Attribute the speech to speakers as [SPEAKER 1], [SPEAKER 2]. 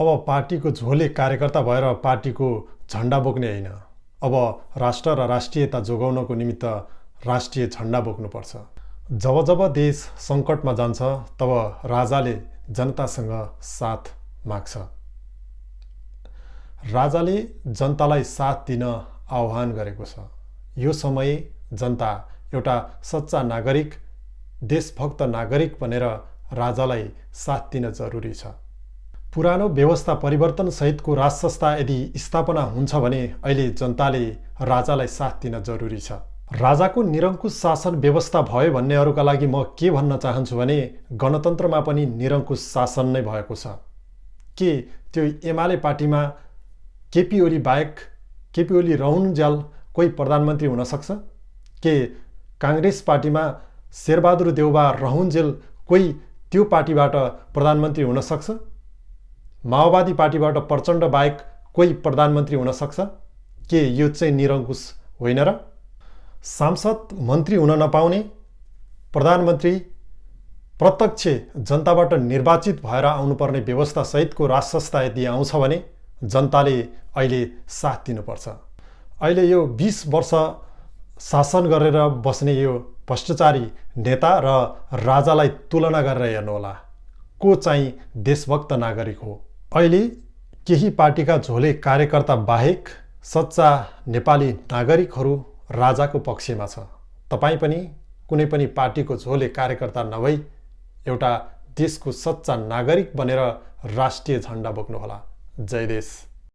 [SPEAKER 1] अब पार्टीको झोले कार्यकर्ता भएर पार्टीको झन्डा बोक्ने होइन। अब राष्ट्र र राष्ट्रियता जोगाउनको निमित्त राष्ट्रिय झन्डा बोक्नुपर्छ। जब जब देश सङ्कटमा जान्छ तब राजाले जनतासँग साथ माग्छ। राजाले जनतालाई साथ दिन आह्वान गरेको छ। यो समय जनता एउटा सच्चा नागरिक, देशभक्त नागरिक बनेर राजालाई साथ दिन जरुरी छ। पुरानो व्यवस्था परिवर्तन सहितको राज संस्था यदि स्थापना हुन्छ भने अहिले जनताले राजालाई साथ दिन जरुरी छ। राजाको निरङ्कुश शासन व्यवस्था भयो भन्नेहरूका लागि म के भन्न चाहन्छु भने गणतन्त्रमा पनि निरङ्कुश शासन नै भएको छ। के त्यो एमाले पार्टीमा केपी ओली बाहेक, केपी ओली रहउन्जेल कोही प्रधानमन्त्री हुन सक्छ? के काङ्ग्रेस पार्टीमा शेरबहादुर देउबा रहउन्जेल कोही त्यो पार्टीबाट प्रधानमन्त्री हुन सक्छ? माओवादी पार्टीबाट प्रचण्ड बाहेक कोही प्रधानमन्त्री हुन सक्छ? के यो चाहिँ निरङ्कुश होइन र? सांसद मन्त्री हुन नपाउने, प्रधानमन्त्री प्रत्यक्ष जनताबाट निर्वाचित भएर आउनुपर्ने व्यवस्था सहितको राज संस्था यदि आउँछ भने जनताले अहिले साथ दिनुपर्छ। अहिले यो 20 वर्ष शासन गरेर बस्ने यो भ्रष्टाचारी नेता र राजालाई तुलना गरेर हेर्नुहोला, को चाहिँ देशभक्त नागरिक हो। अहिले केही पार्टीका झोले कार्यकर्ता बाहेक सच्चा नेपाली नागरिकहरू राजाको पक्षमा छ। तपाईँ पनि कुनै पनि पार्टीको झोले कार्यकर्ता नभई एउटा देशको सच्चा नागरिक बनेर राष्ट्रिय झन्डा बोक्नुहोला। जय देश।